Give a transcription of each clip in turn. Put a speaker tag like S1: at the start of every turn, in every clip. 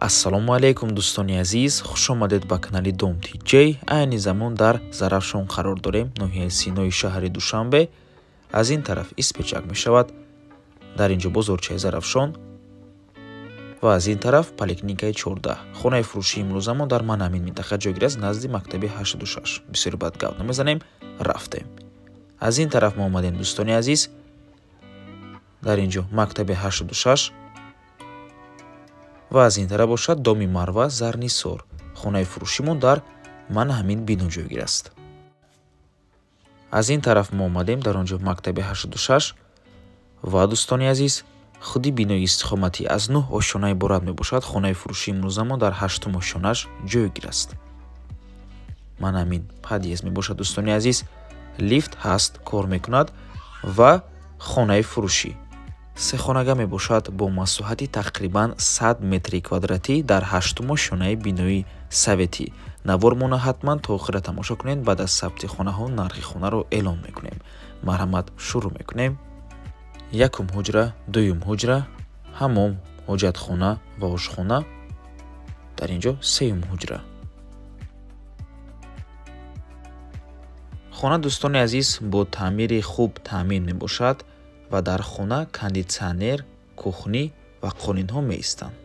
S1: Ассалому алайкум дӯстони азиз, хуш омадед ба канали Дом ТЖ. Айни замон дар Зарафшон қарор дорем, ноҳияи Синои шаҳри Душанбе. Аз ин тараф Испечак мешавад, дар инҷо бозорчаи Зарафшон ва аз ин тараф поликлиникаи 14. Хонаи фурӯшии имрӯзамо дар ман ҳамин минтақа ҷойгир аст, назди мактаби 86. Бисёри бад гап намезанем, рафтем. Аз ин тараф мо омадем дӯстони азиз, дар инҷо мактаби 86 ва аз ин тараф бошад доми Марва Зарнисор. Хонаи фурӯшимон дар ман ҳамин бино ҷойгир аст. Аз ин тараф мо омадем, дар он ҷо мактаби 86 ва дӯстони азиз, худи бинои истиқоматӣ аз 9 ошёна иборат мебошад. Хонаи фурӯшии имрӯзамо дар 8-ум ошёнаш ҷойгир аст. Ман ҳамин подъезд мебошад дӯстони азиз, лифт ҳаст, кор мекунад ва хонаи фурӯшӣ сехонага мебошад бо масоҳати тақрибан 100 метри квадратӣ дар 8-ум ошёнаи бинои советӣ. Навормона ҳатман то охира тамошо кунед, баъд аз сабти хонаҳо нархи хонаро эълон мекунем. Марҳамат, шурӯъ мекунем. Якум ҳуҷра, дуюм ҳуҷра, ҳамом, ҳоҷатхона ва ошхона. Дар инҷо сеюм ҳуҷра. Хона дӯстони азиз бо таъмири хуб таъмин мебошад ва дар хона кондитсионер, кухнӣ ва қолинҳо меистанд.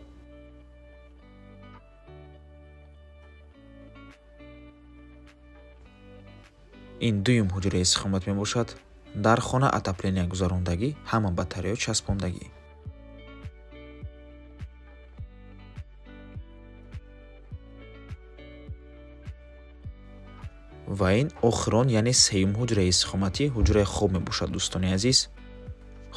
S1: Ин дуюм ҳуҷраи истиқомат мебошад. Дар хона отопления гузарондагӣ, ҳама батарея часпондагӣ. Ва ин охирон, яъне сеюм ҳуҷраи истиқоматӣ, ҳуҷраи хоб мебошад дӯстони азиз.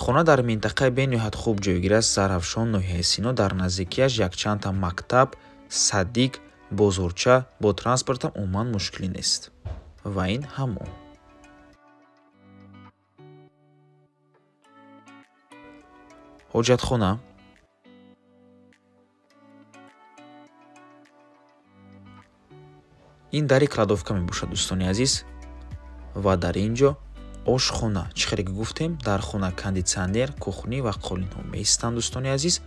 S1: Хона дар минтақаи бениҳоят хуб ҷойгир аст, Зарафшон, ноҳияи Сино. Дар наздикиаш якчандта мактаб, садик, бозорча, бо транспортам умуман мушкилӣ нест. Ва ин ҳамон. Ҳоҷатхона. Ин дари кладовка мебошад дӯстони азиз ва дар ин ҷо ошхона. Чӣ хеле ки гуфтем, дар хона кондитсионер, кухнӣ ва қолинҳо меистанд дӯстони азиз.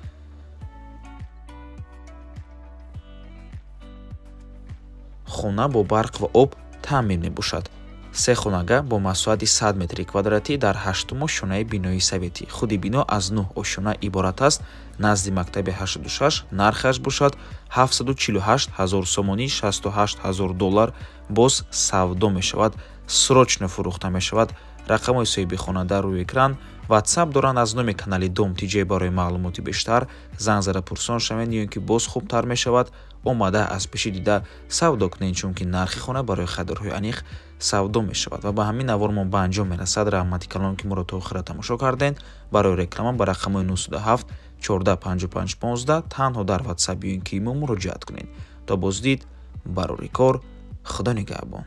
S1: Хона бо барқ ва об таъмин мебошад. Се хонага бо масоҳати 100 метри квадратӣ дар 8-ум ошёнаи бинои советӣ. Худи бино аз 9 ошёна иборат аст. Назди мактаби 86 нархаш бошад 748 ҳазор сомонӣ, 68 ҳазор доллар боз савдо мешавад, срочно фурӯхта мешавад. Рақамҳои соҳиби хона дар рӯи экран. WhatsApp доранд аз номи канали Дом ТЖ. Барои маълумоти бештар занг зада пурсон шавед, ё ин ки боз хубтар мешавад омада аз пеши дида савдо кунед, чунки нархи хона барои харидорҳои аниқ савдо мешавад. Ва ба ҳамин навормон ба анҷом мерасад. Раҳмати калон ки моро то охира тамошо кардед. Барои реклама ба рақамҳои 907 14 55 15 танҳо дар WhatsApp ё ин ки имо муроҷиат кунед. То боздид, барори кор, Худо нигаҳбон.